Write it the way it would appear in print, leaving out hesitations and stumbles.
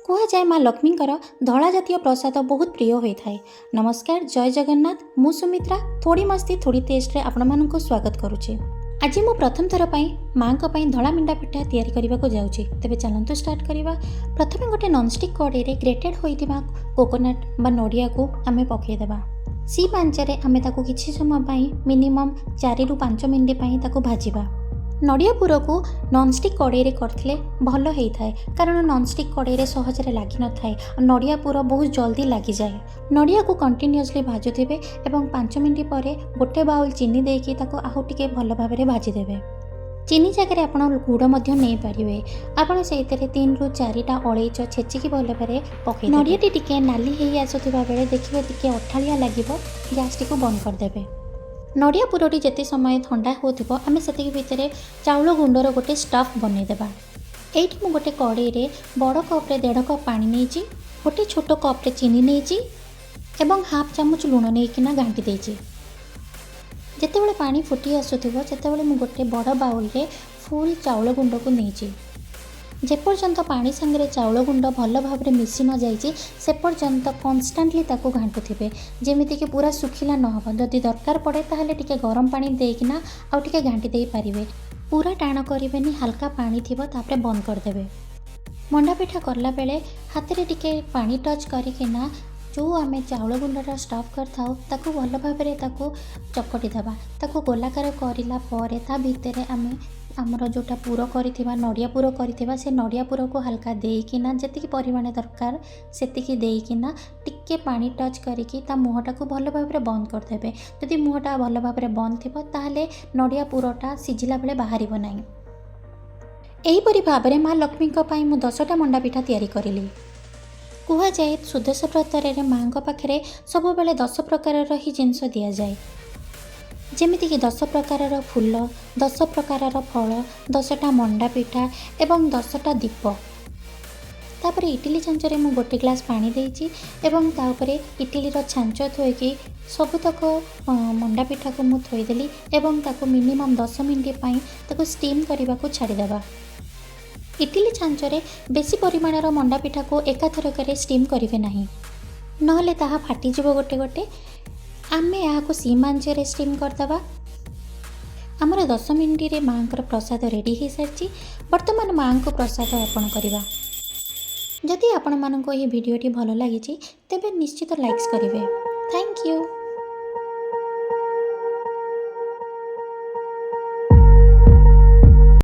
କୁହାଯାଏ, ମା ଲକ୍ଷ୍ମୀଙ୍କର ଧଳା ଜାତୀୟ ପ୍ରସାଦ ବହୁତ ପ୍ରିୟ ହୋଇଥାଏ। ନମସ୍କାର, ଜୟ ଜଗନ୍ନାଥ। ମୁଁ ସୁମିତ୍ରା, ଥୋଡ଼ି ମସ୍ତି ଥୋଡ଼ି ଟେଷ୍ଟରେ ଆପଣମାନଙ୍କୁ ସ୍ୱାଗତ କରୁଛି। ଆଜି ମୁଁ ପ୍ରଥମ ଥର ପାଇଁ ମାଆଙ୍କ ପାଇଁ ଧଳା ମଣ୍ଡା ପିଠା ତିଆରି କରିବାକୁ ଯାଉଛି। ତେବେ ଚାଲନ୍ତୁ ଷ୍ଟାର୍ଟ କରିବା। ପ୍ରଥମେ ଗୋଟେ ନନଷ୍ଟିକ୍ କଡ଼େଇରେ ଗ୍ରେଟେଡ୍ ହୋଇଥିବା କୋକୋନଟ୍ ବା ନଡ଼ିଆକୁ ଆମେ ପକାଇଦେବା। ସିମ୍ ଆଞ୍ଚରେ ଆମେ ତାକୁ କିଛି ସମୟ ପାଇଁ, ମିନିମମ୍ 4ରୁ 5 ମିନିଟ୍ ପାଇଁ ତାକୁ ଭାଜିବା। ନଡ଼ିଆ ପୁରକୁ ନନଷ୍ଟିକ୍ କଡ଼େଇରେ କରିଥିଲେ ଭଲ ହେଇଥାଏ, କାରଣ ନନଷ୍ଟିକ୍ କଡ଼େଇରେ ସହଜରେ ଲାଗିନଥାଏ ଆଉ ନଡ଼ିଆ ପୁର ବହୁତ ଜଲ୍ଦି ଲାଗିଯାଏ। ନଡ଼ିଆକୁ କଣ୍ଟିନ୍ୟୁଅସଲି ଭାଜୁଥିବେ ଏବଂ 5 ମିନିଟ୍ ପରେ ଗୋଟେ ବାଉଲ୍ ଚିନି ଦେଇକି ତାକୁ ଆଉ ଟିକେ ଭଲ ଭାବରେ ଭାଜିଦେବେ। ଚିନି ଜାଗାରେ ଆପଣ ଗୁଡ଼ ମଧ୍ୟ ନେଇପାରିବେ। ଆପଣ ସେଇଥିରେ 3ରୁ 4ଟା ଅଳେଇଚ ଛେଚିକି ଭଲ ଭାବରେ ପକାଇ, ନଡ଼ିଆଟି ଟିକେ ନାଲି ହେଇ ଆସୁଥିବା ବେଳେ ଦେଖିବେ ଟିକେ ଅଠାଳିଆ ଲାଗିବ, ଗ୍ୟାସ୍ଟିକୁ ବନ୍ଦ କରିଦେବେ। ନଡ଼ିଆ ପୁରଟି ଯେତେ ସମୟ ଥଣ୍ଡା ହେଉଥିବ, ଆମେ ସେତିକି ଭିତରେ ଚାଉଳ ଗୁଣ୍ଡର ଗୋଟେ ଷ୍ଟଫ୍ ବନେଇଦେବା। ଏଇଠି ମୁଁ ଗୋଟେ କଡ଼େଇରେ ବଡ଼ କପ୍ରେ ଦେଢ଼ କପ୍ ପାଣି ନେଇଛି, ଗୋଟେ ଛୋଟ କପ୍ରେ ଚିନି ନେଇଛି ଏବଂ ହାଫ୍ ଚାମଚ ଲୁଣ ନେଇକିନା ଘାଣ୍ଟି ଦେଇଛି। ଯେତେବେଳେ ପାଣି ଫୁଟି ଆସୁଥିବ, ସେତେବେଳେ ମୁଁ ଗୋଟେ ବଡ଼ ବାଉଲରେ ଫୁଲ୍ ଚାଉଳ ଗୁଣ୍ଡକୁ ନେଇଛି। ଯେପର୍ଯ୍ୟନ୍ତ ପାଣି ସାଙ୍ଗରେ ଚାଉଳ ଗୁଣ୍ଡ ଭଲ ଭାବରେ ମିଶି ନ ଯାଇଛି, ସେ ପର୍ଯ୍ୟନ୍ତ କନଷ୍ଟାଣ୍ଟଲି ତାକୁ ଘାଣ୍ଟୁଥିବେ, ଯେମିତିକି ପୁରା ଶୁଖିଲା ନ ହେବ। ଯଦି ଦରକାର ପଡ଼େ, ତାହେଲେ ଟିକେ ଗରମ ପାଣି ଦେଇକିନା ଆଉ ଟିକେ ଘାଣ୍ଟି ଦେଇପାରିବେ। ପୁରା ଟାଣ କରିବେନି, ହାଲକା ପାଣି ଥିବ, ତାପରେ ବନ୍ଦ କରିଦେବେ। ମଣ୍ଡା ପିଠା କଲାବେଳେ ହାତରେ ଟିକେ ପାଣି ଟଚ୍ କରିକିନା ଯେଉଁ ଆମେ ଚାଉଳ ଗୁଣ୍ଡଟା ଷ୍ଟଫ୍ କରିଥାଉ, ତାକୁ ଭଲ ଭାବରେ ତାକୁ ଚକଟି ଦେବା। ତାକୁ ଗୋଲାକାର କରିଲା ପରେ ତା ଭିତରେ ଆମେ ଆମର ଯେଉଁଟା ପୁର କରିଥିବା, ନଡ଼ିଆ ପୁର କରିଥିବା, ସେ ନଡ଼ିଆ ପୁରକୁ ହାଲକା ଦେଇକିନା, ଯେତିକି ପରିମାଣ ଦରକାର ସେତିକି ଦେଇକିନା, ଟିକେ ପାଣି ଟଚ୍ କରିକି ତା ମୁହଁଟାକୁ ଭଲ ଭାବରେ ବନ୍ଦ କରିଦେବେ। ଯଦି ମୁହଁଟା ଭଲ ଭାବରେ ବନ୍ଦ ଥିବ, ତାହେଲେ ନଡ଼ିଆ ପୁରଟା ସିଝିଲା ବେଳେ ବାହାରିବ ନାହିଁ। ଏହିପରି ଭାବରେ ମା ଲକ୍ଷ୍ମୀଙ୍କ ପାଇଁ ମୁଁ 10ଟା ମଣ୍ଡା ପିଠା ତିଆରି କରିଲି। କୁହାଯାଏ, ସୁଦଶା ବ୍ରତରେ ମାଆଙ୍କ ପାଖରେ ସବୁବେଳେ 10 ପ୍ରକାରର ହିଁ ଜିନିଷ ଦିଆଯାଏ, ଯେମିତିକି 10 ପ୍ରକାରର ଫୁଲ, 10 ପ୍ରକାରର ଫଳ, 10ଟା ମଣ୍ଡା ପିଠା ଏବଂ 10ଟା ଦୀପ। ତାପରେ ଇଟିଲି ଛାଞ୍ଚରେ ମୁଁ ଗୋଟେ ଗ୍ଲାସ୍ ପାଣି ଦେଇଛି ଏବଂ ତା ଉପରେ ଇଟିଲିର ଛାଞ୍ଚ ଥୋଇକି ସବୁତକ ମଣ୍ଡା ପିଠାକୁ ମୁଁ ଥୋଇଦେଲି ଏବଂ ତାକୁ ମିନିମମ୍ 10 ମିନିଟ୍ ପାଇଁ ତାକୁ ଷ୍ଟିମ୍ କରିବାକୁ ଛାଡ଼ିଦେବା। ଇଟିଲି ଛାଞ୍ଚରେ ବେଶୀ ପରିମାଣର ମଣ୍ଡା ପିଠାକୁ ଏକାଥରକରେ ଷ୍ଟିମ୍ କରିବେ ନାହିଁ, ନହେଲେ ତାହା ଫାଟିଯିବ ଗୋଟେ ଗୋଟେ। ଆମେ ଏହାକୁ ସିମ୍ ଆଞ୍ଚରେ ଷ୍ଟିମ୍ କରିଦେବା। ଆମର 10 ମିନିଟ୍ରେ ମାଆଙ୍କର ପ୍ରସାଦ ରେଡ଼ି ହୋଇସାରିଛି। ବର୍ତ୍ତମାନ ମାଆଙ୍କୁ ପ୍ରସାଦ ଅର୍ପଣ କରିବା। ଯଦି ଆପଣମାନଙ୍କୁ ଏହି ଭିଡ଼ିଓଟି ଭଲ ଲାଗିଛି, ତେବେ ନିଶ୍ଚିତ ଲାଇକ୍ସ କରିବେ। Thank you.